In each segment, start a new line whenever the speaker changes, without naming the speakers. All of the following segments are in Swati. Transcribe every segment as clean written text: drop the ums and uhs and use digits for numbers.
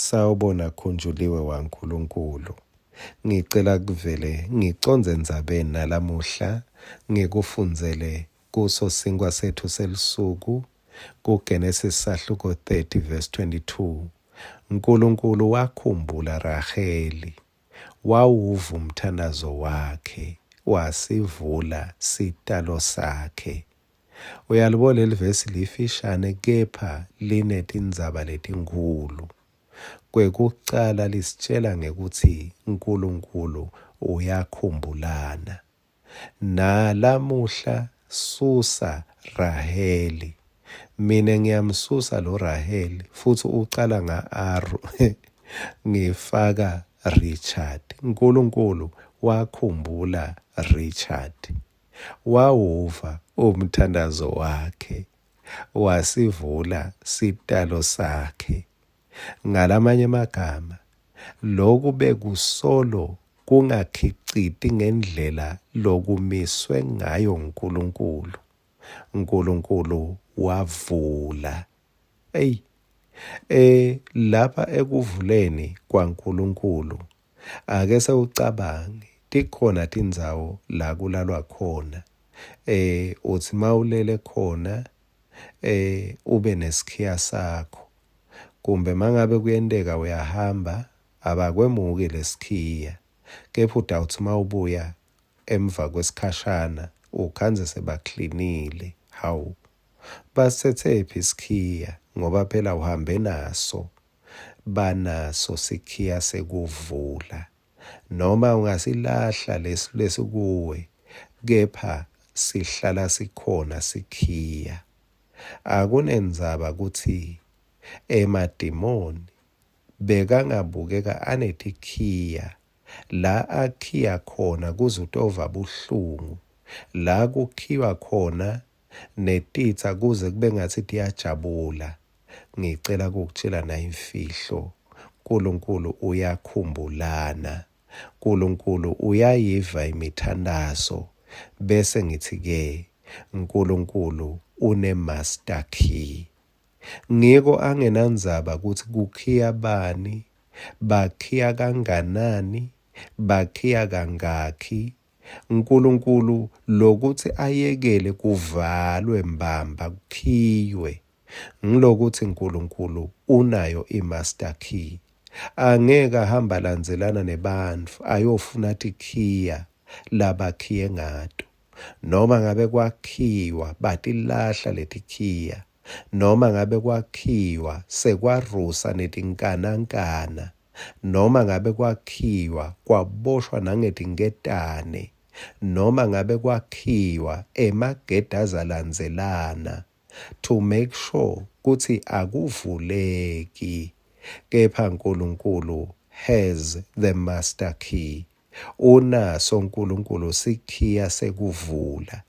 Sawubona Khunjuliwe waNkulunkulu. Ngicela kuvele ngicondze endzabeni nalamuhla ngikufundzele kuso sinkwa setfu selusuku kuGenesis sahluko 30 verse 22. Nkulunkulu wakhumbula Raheli, wawuva umthandazo wakhe, wasivula sitalo sakhe. Uyalibona leli vesi lifishane kepha linetindzaba letinkhulu. Kwekucala lisitjela ngekutsi Nkulunkulu uyakhumbulana. Nalamuhla susa Raheli. Mine ngiyamsusa lo Raheli futsi ucala nga-R ngifaka Richard. Nkulunkulu wakhumbula Richard. Wawuva umthandazo wakhe, wasivula sitalo sakhe. Ngalamanye emagama, loku bekusolo kungakhiciti ngendlela lokumiswe ngayo nguNkulunkulu. Nkulunkulu wavula. Eyi, e lapha ekuvuleni kwaNkulunkulu Ake sewucabange, tikhona tindzawo la kulalwa khona, eh utsi mawulele khona eh ube nesikhiya sakho. Kumbe mangabe kuyenteka uyahamba abakwemuki lesikhiya, kepha utawutsi mawubuya emva kwesikhashana ukhandze sebaklinile. Hawu, basitsetsephi sikhiya ngoba phela uhambe naso? Banaso sikhiya sekuvula. Noma ungasilahla lesi lesikuwe, kepha sihlala sikhona sikhiya. Akunendzaba kutsi emadimoni bekangabukeka anetikhiya la akhiya khona kuze utova buhlungu, la kukhiywa khona netitsa kuze kube ngatsi tiyajabula. Ngicela kukutjela nayi imfihlo, Nkulunkulu uyakhumbulana. Nkulunkulu uyayiva imithandazo. Bese ngitsi-ke, Nkulunkulu une-master key. Ngiko angenandzaba kutsi kukhiya bani, bakhiya kanganani, bakhiya kangakhi, Nkulunkulu lokutsi ayekele kuvalwe mbamba kukhiywe ngilokutsi Nkulunkulu unayo i-master key. Angeke ahamba alandzelana nebantfu ayofuna tikhiya labakhiye ngato. Noma ngabe kwakhiywa batilahla letikhiya, noma ngabe kwakhiywa sekwarusa netinkanankana, noma ngabe kwakhiywa kwaboshwa nangetinketane, noma ngabe kwakhiywa emagede aze alandzelana to make sure kutsi akuvuleki, kepha Nkulunkulu has the master key. Unaso Nkulunkulu sikhiya sekuvula.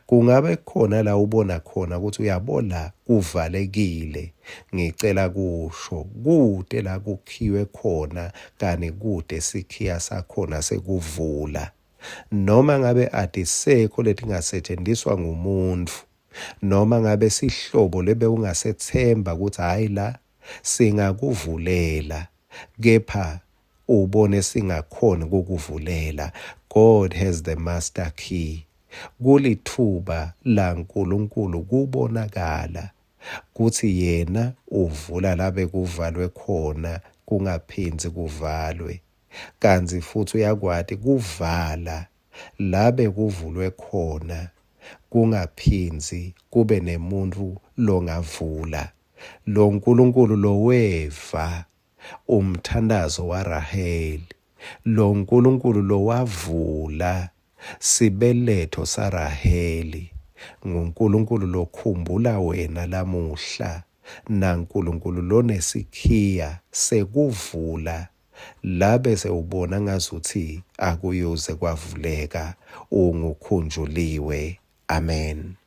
Kungabe kukhona la ubona khona ukuthi uyabo la kuvalekile, ngicela kusho kute la kukhiywe khona kani kute sikhiya sakhona sekuvula. Noma ngabe atisekho letingasetjentiswa ngumuntfu, noma ngabe sihlobo lebewungasetsemba kutsi hhayi la singakuvulela kepha ubone singakhoni kukuvulela. God has the master key. Kulitfuba laNkulunkulu kubonakala kutsi yena uvula la bekuvalwe khona kungaphindzi kuvalwe, kantsi futsi uyakwati kuvala la bekuvulwe khona kungaphindzi kube nemuntfu longavula. LoNkulunkulu loweva umthandazo waRaheli, loNkulunkulu lowavula sibeletho saRaheli, nguNkulunkulu lokhumbula wena lamuhla, naNkulunkulu lonesikhiya sekuvula la bese ubona ngazutsi akuyuze kwavuleka, ungukhunjuliwe. Amen.